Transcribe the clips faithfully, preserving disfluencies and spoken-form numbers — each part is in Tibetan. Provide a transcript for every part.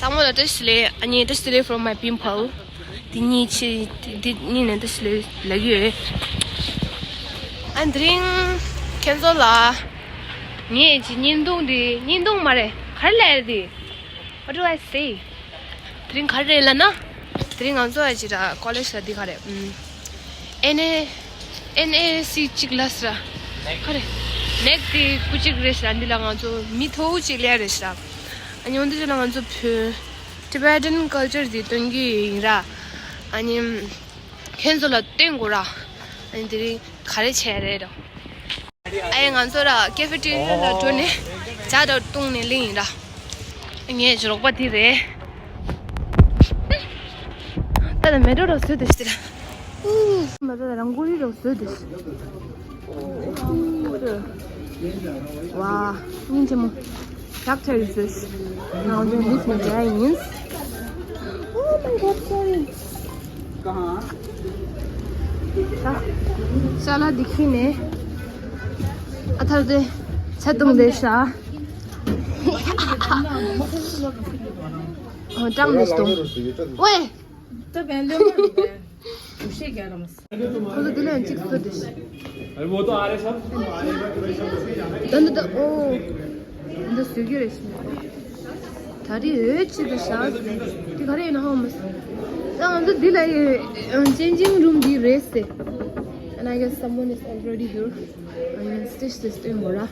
དང་པོ་ལ་བཀྲ་ཤིས་བདེ་ལེགས། ཨ་ནི་བཀྲ་ཤིས་བདེ་ལེགས་from my pimple། དེ་གཉིས་ཆེ། དེ་གཉིས་ནས་བཀྲ་ཤིས་བདེ་ལེགས་ལབ་ཀྱི་ཡོད། ཨ་དེ་རིང་ཁྱེད་ཚོ་ལ་ངས་ཅི་བརྙན་ཐུང་འདི། བརྙན་ཐུང་མ་རེད། ག་རེ་ལབ་ཡ་རེད་འདི། What do I say? དེ་རིང་ག་རེ་རེད་ལབ་ན། དེ་རིང་ང་ཚོ་ཡ་ཅི་ར་ཀོ་ལེཇ་ལ་འདི་ག་རེད། ཨུམ། ཨེན་ཨེ། ཨེན་ཨེ་སི་གཅིག་ལ་ཟེར་ར། ག་རེ། ནེག་དེ་སྐུ་གཅིག་རེད་ཟེར་ར། འདི་ལ་ང་ཚོ་མི་མཐོ་བོ་གཅིག་སླེབས་རེད་ཟེར་ར། ཨ་ནི་འོན་ཏེ་ཅི་ལ་ང་ཚོ་བོད་Tibetan culture་དེ་སྟོན་གྱི་ཡིན་ར། ཨ་ནི་ཁྱེད་ཚོ་ལ་སྟོན་དགོས་ར། ཨ་ནི་དེ་རིང་ག་རེ་བྱས་རེད་དོ། ཨ་ཡེ་ང་ཚོ་ར་ཀེ་ཧྥེ་ཊེ་རི་ཡ་ལ་འགྲོ་ནས་ཇ་དང་བཏུང་ནས་ལེན་ཡིན་ར། ངའི་རོགས་པ་དེ་རེད། ད་ལྟ་མེ་ཏོག་ར་བཟོས་འདུག་ཟེར། ཨུ། མ་ད་ལྟ་རང་གོ་རི་ར་བཟོས་འདུག་ཟེར། ཨུ། ཝ། སྙིང་རྗེ་མོ། Doctor is this? Now then this my dry means. Oh my God, sorry. ཤ་ལ་འདི་ཁྱེར་ནས། ཨ་ཐར་དེ་ཆ་བཏུང་བསྡད་ཤག་ཨོ་ཀྲང་འདི་སྟོང་། ཝེ། ཁོ་ཚོ་འདི་ལ་ཡང་གཅིག་བཟོ་དེ། ད་འདི་ད་ཨོ། འདི་བཟོ་རྒྱུ་རེད་ཤི། ད་རེས་འོད་ཆེ་དུ་ཤག་འདི་ག་རེ་ཡིན་ན་ཧ་མ་སོང་། ད་ང་ཚོ་འདི་ལ་ཡི་changing room་འདི་རེད་ཟེར། And I guess someone is already here. I mean, stitch this thing, what?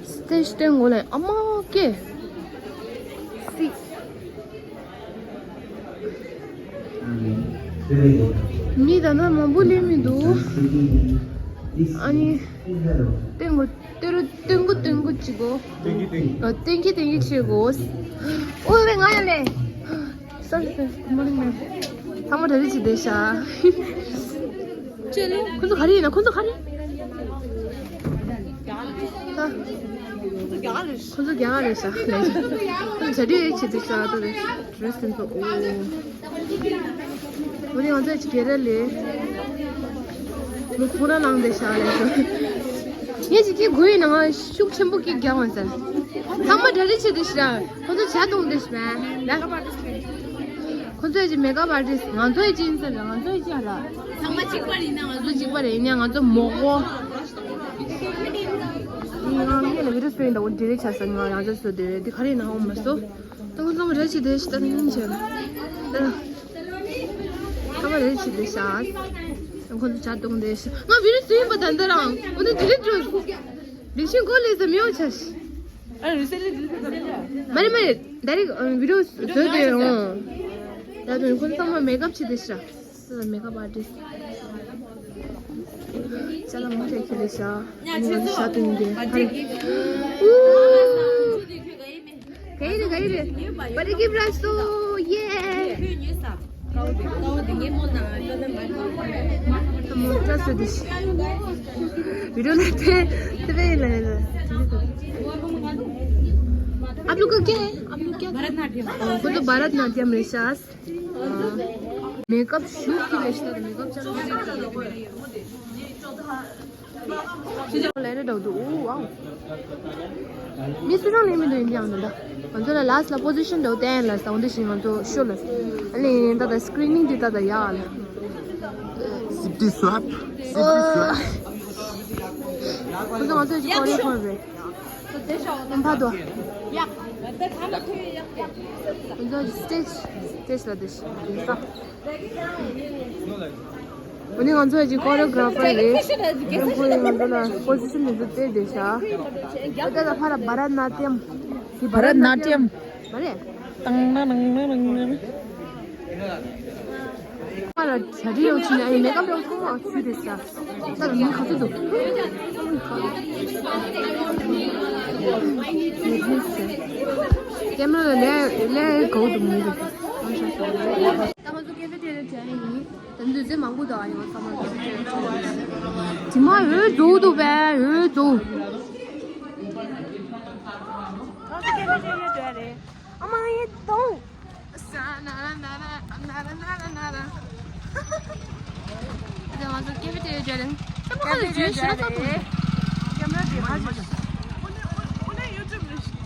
སྟེ་སྟེ་ངོ་ལེ་ཨ་མ་ཀེ། སི། མི་ད་ན་མང་པོ་ལེན་མི་འདུག་ཨ་ནི། སྟེ་ངོ་སྟེ་རུ་སྟེ་ངོ་སྟེ་ངོ་ཅི་གོ་ཨ་སྟེང་གི་སྟེང་གི་ཆེ་གོ་ཨོ་ལེ་ང་ཡ་ལེ། Sorry, sorry. Good morning, ma'am. ཚང་མ་གྲ་སྒྲིག་བྱེད་བསྡད་ཤག་ཁོ་ཚོ་ག་རེ་ཡིན་ན། ཁོ་ཚོ་ག་རེ། ཁོ་ཚོ་རྒྱ་གར་རེད་ཤག་ཁོ་ཚོ་གྲ་སྒྲིག་བྱེད་བསྡད་ཤག་ད་རེད། ཌི་རེ་སི་དེ་ཚོ་ཨོ། འོ་དེ་ང་ཚོ་ཅིག་སྒེར་ར་ལས། མི་ཁོ་ར་ལངས་བསྡད་ཤག་ལས་སོ། ངས་ཅིག་སྐད་དགོས་ཡིན་ན་ང་ཤུགས་ཆེན་པོ་སྐད་རྒྱག་འོང་ཟེར། ཚང་མ་གྲ་སྒྲིག་བྱེད་བསྡད་ཤག་ཁོ་ཚོ་ཇ་བཏུང་བསྡད་ཤག་ལ། ཁོ་ཚོ་ཅིག་མེག་ཨབ་ཨར་ཊིསི། ང་ཚོ་ཅིག་ཡིན་ཟེར་ལ། ང་ཚོ་ཅིག་ཡིན་ལ། ཚང་མ་གཅིག་པ་རེད་ན་ང་ཚོ་གཅིག་པ་རེད། ཡིན་ཡང་ང་ཚོ་མོག་པོ། ངས་ལ་བི་ཌི་ཡོ་སྤེལ་འདྲ་བོ་ཌི་ལིཊ་བྱས་སོང་། ང་ཡང་བསྐྱར་བཟོ་འདོད་རེད། འདི་ག་རེ་ཡིན་ན་ཧ་གོ་མ་སོང་། ད་ཁོ་ཚང་མ་རེ་བྱེད་དེ་ཤི་ད་ནི་ཡིན་བྱས་ལ། ད་ཁ་བ་རེ་བྱེད་དེ་ཤ། ད་ཁོ་ཚོ་ཇ་བཏུང་དེ་ཤི། ང་བི་ཌི་ཡོ་བཟོས་ཡིན་པ་ད་འདི་རང་འོ་ན་ཌི་ལིཊ་འགྲོ། ལིག་ཤིང་གོ་ལེ་ཟ་མི་ཡོང་ཆ་ཤི། ཨ་རི་སེ་ལི་ལི་ལི་ལི་ལི། མ་རེད་མ་རེད། ཌའི་རེག་ཊི་བི་ཌི་ཡོ་བཟོས་དེ་ཡོང་། ད་དུང་ཁོ་ཚང་མ་མེག་ཨབ་བྱེད་དེ་ཤི། ད་མེག་ཨབ་ཨར་ཊིསི། ཅ་ལག་མང་ཆེ་ཁྱེར་དེ་ཤ། ཨ་ནི་ང་ཚོ་ཤ་བཏུང་གི། ཨུ། ག་ཡི་རེད་ག་ཡི་རེད། བར་ཌེ་གིཕ་རག་སོང་། ཡེ། ད་མོ་ཏྲ་སུ་དི་ཤི། བི་ཌི་ཡོ་ལ་ཏེ་ཏེ་བེ་ལ་ལ། आप लोग का क्या है? आप लोग क्या? भरतनाट्यम। वो तो भरतनाट्यम है शायद। मेकअप शूट के लिए शायद मेकअप चल रहा है। ལས་རེ་འདྲ་འདུག་ཨོ་ཝའོ། མི་སུ་རང་ལས་མི་འདུག་ཡིན་ཀྱང་འདུག་ད་ང་ཚོ་ལ་ལཱ་སི་ལ་པོ་ཟི་ཤན་འདྲ་བོ་བསྟན་ལ་ས་འོ་འདི་བཞིན་ང་ཚོ་ཤོ་ལ་ཨ་ནི་ད་ད་སི་ཀི་རི་ནིང་འདི་ད་ད་ཡག་ལ། སི་པི་ཊི་སུ་ཨབ། སི་པི་ཊི་སུ་ཨབ། ཁོ་ཚོ་ང་ཚོ་ཅིག་ཀོ་རེ་ཁོར་རེད། ཕ་དོ། ཁོ་ཚོ་སི་ཊེཇ་སི་ཊེཇ་ལ་འདི་ཡིན་ས། འོ་ནི་ང་ཚོ་ཡི་ཀོ་རི་ཡོ་གྷ་ར་ཕར་རེད། ཁོ་ཡི་ང་ཚོ་ལ་པོ་ཟི་ཤན་མི་འདུག་སྟེར་བསྡད་ཤག་ཨ་ད་ད་ཕར་བྷ་ར་ཏ་ནཱ་ཏྱམ། བྷ་ར་ཏ་ནཱ་ཏྱམ། མ་རེད། ཏང་ན་ནང་ན་ནང་ན། ཕར་ལ་གྲ་སྒྲིག་ཡོང་ཕྱིན་ནས་ཨ་ཡི་མེག་ཨབ་ཡོང་ཐོག་མ་ཆུ་རེད་ཤག་ད་ལ་མི་ག་ཚོད་འདུག་ཀེམ་ར་ལ་ལས་ལས་གོ་འདུག་མི་འདུག་ད་ང་ཚོ་ཀེ་ཧྥེ་ཊེ་རི་ཡ་དྲན་ཡིན། ད་འདུས་ཚོད་མང་པོ་འདུག་ཨ་ཡོང་ཚང་མ་ཀེ་ཧྥེ་ཊེ་རི་ཡ་དྲན། དྲི་མ་འོད་རྫོགས་འདུག་པས་འོད་རྫོགས། ང་ཚོ་ཀེ་ཧྥེ་ཊེ་རི་ཡ་དྲན་རེད། ཨ་མ་ཡེ་ཏོ། ས་ན་ར་ན་ར་ན་ར་ན་ར་ན་ར། ད་ང་ཚོ་ཀེ་ཧྥེ་ཊེ་རི་ཡ་དྲན། ཀེ་ཧྥེ་ཊེ་རི་ཡ་དྲན་རེད། ཀེམ་ར་དེ་མ་བྱེད། ཨོ་ནེ་ཨོ་ནེ་ཡུ་ཊུབ་རེད་ཤག་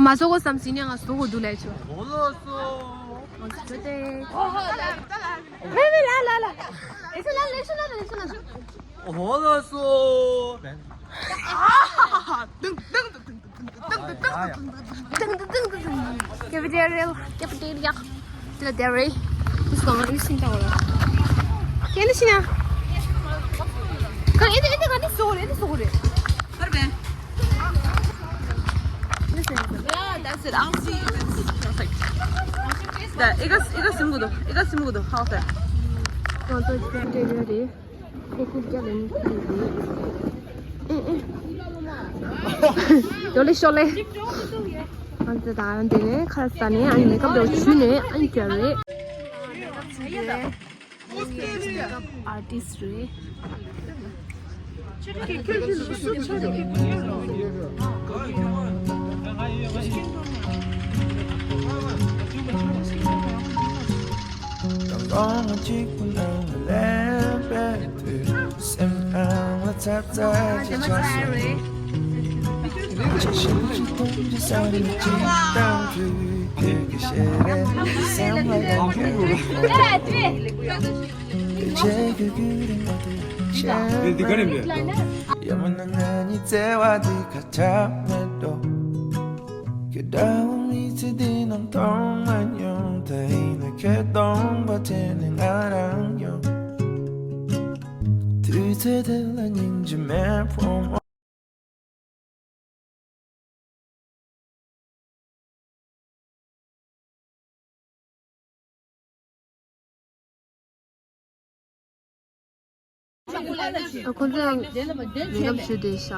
མ་བཟོ་གོ་བསམ་སྲིད་ནས་ང་བཟོ་གོ་འདུག་ལས་ཆོ། ཨོ་ལོ་སོ། ཨོ་སོ་ཏེ། མེ་མེ་ལ་ལ་ལ། ཨེ་སོ་ལ་ལ་ཨེ་སོ་ལ་ལ་ཨེ་སོ་ལ། ཨོ་ལོ་སོ། ཏང་ཏང་ཏང་ཏང་ཏང་ཏང་ཏང་ཏང་ཏང་ཏང་ཏང་ཏང་ཏང་ཏང་ཏང་། Cafeteria, cafeteria. Cafeteria. This one is in town. ཁྱེད་ནི་ཤི་ན། ཁ་ཨེ་ཏེ་ཨེ་ཏེ་ག་ནི་སོ་རེ་ཨེ་ཏེ་སོ་རེ། ཧར་བན། Yeah, that's it. I'll see you. Perfect. ད་ཨི་ག་ཨི་ག་སིམ་གུ་དོ། ཨི་ག་སིམ་གུ་དོ། How's that? ང་ཚོ་ཁྱེད་རེ་རེ་རེ། ཁོ་ཁུག་རྒྱ་ལེན་གི་རེད། ཨེ་ཨེ། ཡོ་ལེ་ཤོ་ལེ། ང་ཚོ་ད་འདི་ནས་ཁ་ས་ནས་ཨ་ནི་མེ་ཀབ་རོ་ཆུ་ནས་ཨ་ནི་རྒྱ་རེད། ཨར་ཊིསི་རེད། འདི་ག་རེད་འདི། ཡ་མ་ན་ང་གཉིས་བརྩེ་བ་འདི་ཁ་ཆག་མེད་འགྲོ། ཁྱོད་འདྲ་བོ་མི་ཚེ་འདི་ནང་མཐོང་མ་མྱོང་། ད་ཡིན་ན་ཁྱོད་སྟོང་པ་དྲན་ནས་ང་རང་ཡོང་། དུས་ཚོད་འདི་ལ་སྙིང་རྗེ་མེད་ཕོ་མོ། ཁོང་ཚོ་ཡང་ཉེ་སྐབས་ཞུ་བསྡད་ཤག་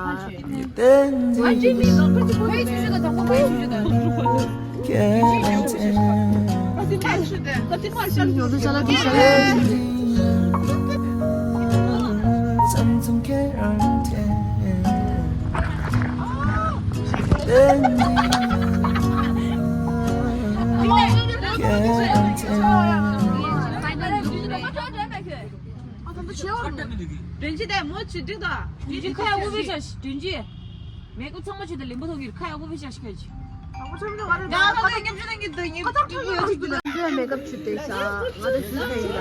དོན་ཅི་དེ་མོ་ཅི་འགྲིག་དང་། དོན་ཅི་ཁ་ཡག་པོ་བེ་ཆ་ཞིག་དོན་ཅི། མེ་ཀབ་ཚང་མ་ཆུ་དང་ལིམ་པོ་ཐོག་གིར་ཁ་ཡག་པོ་བེ་ཆ་ཞིག་ཁྱོད་ཀྱི། ཡང་ཁ་ཚང་མཉམ་ཞུ་དང་གི་དོན་ཉིད་འགྲིག་པོ་ཡོད་ཅིག་དུ་ལ། འདི་ལ་མེ་ཀབ་ཆུ་དེ་ཤ་ང་དང་ཞུ་ཐེ་ཡིན་ལ།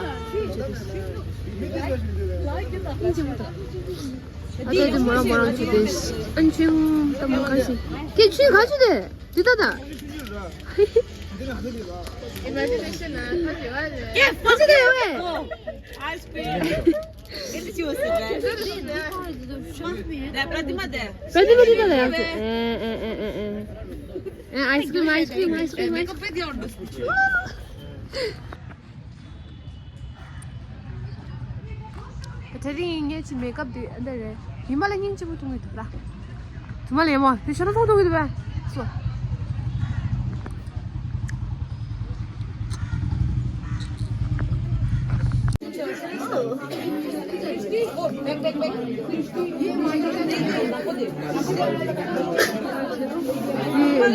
ཨིན་ཅི་མོ་ཏོ། ཨ་ཏོ་དེ་མོ་རང་མོ་རང་ཆུ་དེ་ཤ་ཨན་ཆུང་ཏ་མོ་ག་ཤི། ཀེ་ཆུ་ག་ཆུ་དེ། དེ་ད་ད། Imagination ན་ཁ་ཞེ་བ་ཞེ། ཀེ་ཕ་ཆུ་དེ་ཡོད་བས། Ice cream. ཨེ་འདི་ཅི་བ་ཟེར་བས། ད་པྲ་ཏི་མ་དེ། པྲ་ཏི་མ་དེ་ད་ལ་ཡང་ཚོ། ཨེ་ཨེ་ཨེ་ཨེ་ཨེ། ཨེ་ice cream, ice cream, ice cream, ice cream. དེ་རིང་ངས་ཀྱི་མེ་ཀབ་དེ་འདི་རེད། ཉི་མ་ལ་སྙིང་རྗེ་མོ་གཏོང་གི་འདུག་ར། དུ་མ་ལས་མོ་དེ་ཤ་ན་ཐོང་གཏོང་གི་འདུག་བས། སོ།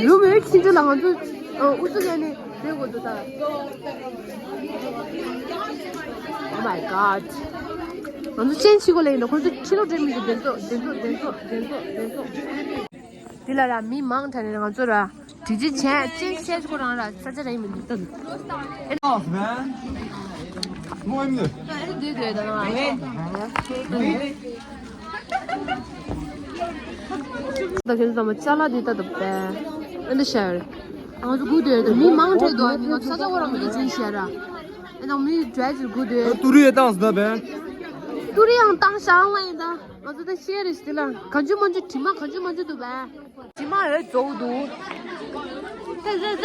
ཡུ་མེ་ཁྱིམ་ཚང་ལ་ང་ཚོ་ཨུ་ཚུགས་ཡ་ནི། Oh my god. ང་ཚོ་ཅན་ཆི་གོ་ལེ་ཡིན་ནོ་ཁོ་ཚོ་ཁྱི་ལོ་འདྲེ་མི་འདུག་དེ་ཚོ་དེ་ཚོ་དེ་ཚོ་དེ་ཚོ་དེ་ཚོ། འདི་ལ་ར་མི་མང་དྲགས་ནས་ང་ཚོ་ར་དྲི་ཆི་བྱས་ཅན་ཆི་ཆི་གོ་རང་ར་ས་ཆ་ར་ཡིན་མི་འདུག་ད། Off, man. ད་ཁྱོད་ཚོ་ཚང་མ་ཅ་ལག་འདི་ལྟ་འདུག་པས། ཨ་འདི་ཤར། ང་ཚོ་སྒུག་སྡོད་དུ་མི་མང་དྲགས་འདུག་ཨ་ནི་ང་ཚོ་ས་ཆ་བོ་རང་མི་འདུག་ཅིང་ཤར་ར། ཨ་ནང་མི་འདྲ་ཅིག་སྒུག་སྡོད། ཨ་ཏུ་རི་ཡ་བཏང་ཟིན་པས། ཏུ་རི་ཡང་བཏང་ཤག་ལ་ཡིན་ད། ང་ཚོ་ད་ཤེར་རེ་ཞིག་དེ་ལ་གང་བྱུང་མང་བྱུང་དྲི་མ་གང་བྱུང་མང་བྱུང་འདུག་པས། དྲི་མ་རེ་རྫོགས་འདུག་ད་ད་ད་ད།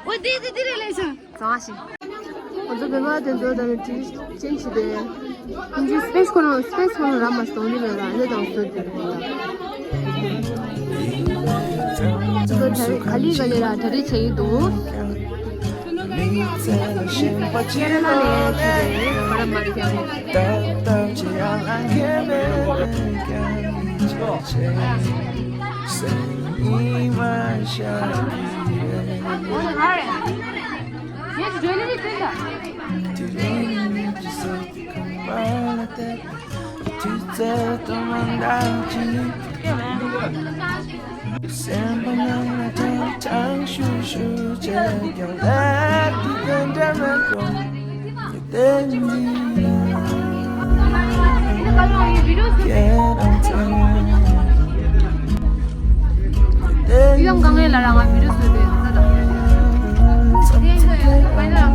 འོ་དེ་དེ་དེ་རེ་ལས་སོང་། གཙང་ཞིང་། ང་ཚོ་བོད་པ་དེ་ཚོ་དང་དྲི་ཅན་བྱས་ཏེ། ང་ཚོ་སི་པེ་སི་ཁོ་ན་སི་པེ་སི་ཁོ་ན་ར་མ་སྟོང་ནི་མེད་ལ་ཨ་ནི་དང་སོ་དེ་རེད་ལ། ང་ཚོ་ད་རེས་ག་ལེ་ག་ལེ་ར་གྲ་སྒྲིག་བྱས་ཡིན་འདུག་ཁེ་ར་ལ་ནས་ཁྱེད་རེད་མ་ར་མ་རེད་ཀྱང་། ཡང་གང་ངེས་ལ་རང་ང་བི་ཌིའོ་བཟོས་ཏེ་ཡོད་ས་དང་།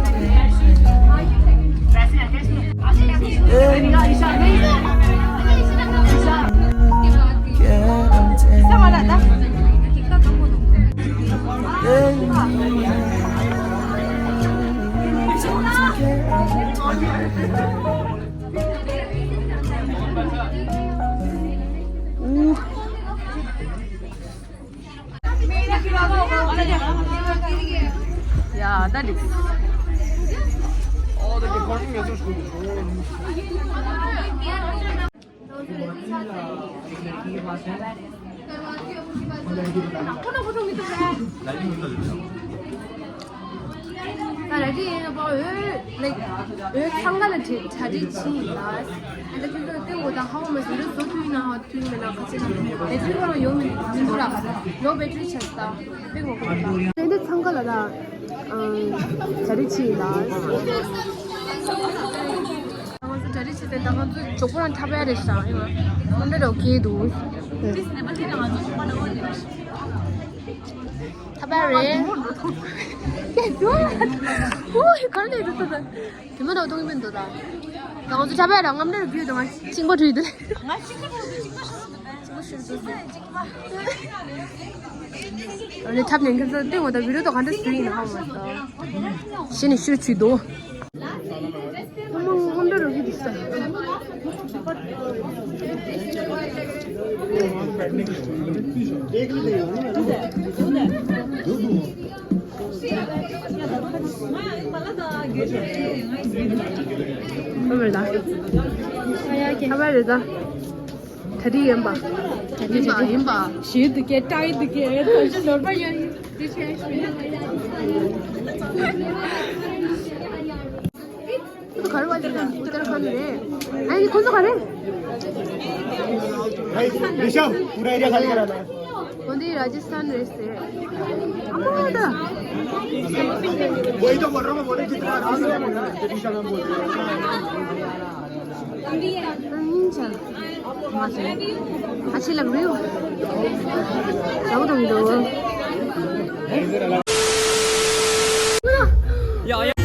དེ་ཡིན་ན་ཡང་དཔེ་ན་རང་ཚོ་Yeah, that is. ད་ར་ཏི་ཡིན་ན་པ་འོད་ལེགས་འོད་ཚང་ག་ལ་གྲ་སྒྲིག་བྱིན་ལ། ཨ་ད་ཁྱོད་ཚོ་ལྟེ་འོ་དང་ཧ་བོ་མ་ཟེར་རུ་བཟོ་ཐུབ་ཡིན་ན་ཧ་ཐུབ་མེད་ན་ཁ་ཆེ་ན་བེ་ཏྲི་ཁོ་རང་ཡོང་མི་འདུག་ར། ལོ་བེ་ཏྲི་ཆགས་ད་དཔེ་ངོ་ཁོ་ད། དེ་འདི་ཚང་ག་ལ་ད་གྲ་སྒྲིག་བྱིན་ལ། ང་ཚོ་གྲ་སྒྲིག་བྱེད་དེ་ད་ང་ཚོ་ཇོག་པོ་རང་འཁྲབ་ཡ་རེད་ཤག་ཡོད། ཁོང་འདྲ་འདྲ་ཨོ་ཁེ་འདུག་འཁྲབ་ཡ་རེད། ཀྱེ་འདུག་ཨོ་ཡི་གར་ལས་འདུག་ད། དེ་མ་འདྲ་གཏོང་གི་མིན་འདུག་ད། ད་ང་ཚོ་འཁྲབ་ཡ་ར་རྔམ་འདྲ་རུ་བརྒྱུད་དང་ང་གཅིག་པ་བྲུས་འདུག་ང་གཅིག་པ་བྲུས་འདུག་གཅིག་པ་བྲུས་འདུག་ཨ་ནི་འཁྲབ་ནས་ཁྱོད་ཚོ་སྟེང་འོག་ད་བི་ཌིའོ་དང་ག་འདྲ་བཟོས་ཡིན་ན་ཧ་མ་སོང་། གཞི་ནས་ཤུ་བྱུས་འདུག་ཐུན་མོང་སྔོན་འགྲོ་རོགས་ཀྱི་འདུག་ས། ཁ་བར་ད། ཁ་བར་རེད་ད། གྲ་སྒྲིག་ཡིན་པ། ཡིན་པ་ཡིན་པ། ཞུས་འདུག་གས་བཀྲ་ཡི་འདུག་གས་ད་ཅི་ནོར་པ་ཡོད་ཡིན། ཁོ་ཚོ་ག་རེ་བ་ཅིག་དང་ཨུ་ཏར་ཁན་རེད། ཨ་ནི་ཁོ་ཚོ་ག་རེ། भाई ऋषभ पूरा एरिया खाली करा था। वो तो राजस्थान रहे से। अम्मा दा। वही तो बोल रहा हूँ, बोले जितना आराम से बोल रहा है, ऋषभ हम बोल रहे हैं। अच्छा लग रही हो। क्या बताऊँ दो। या, या।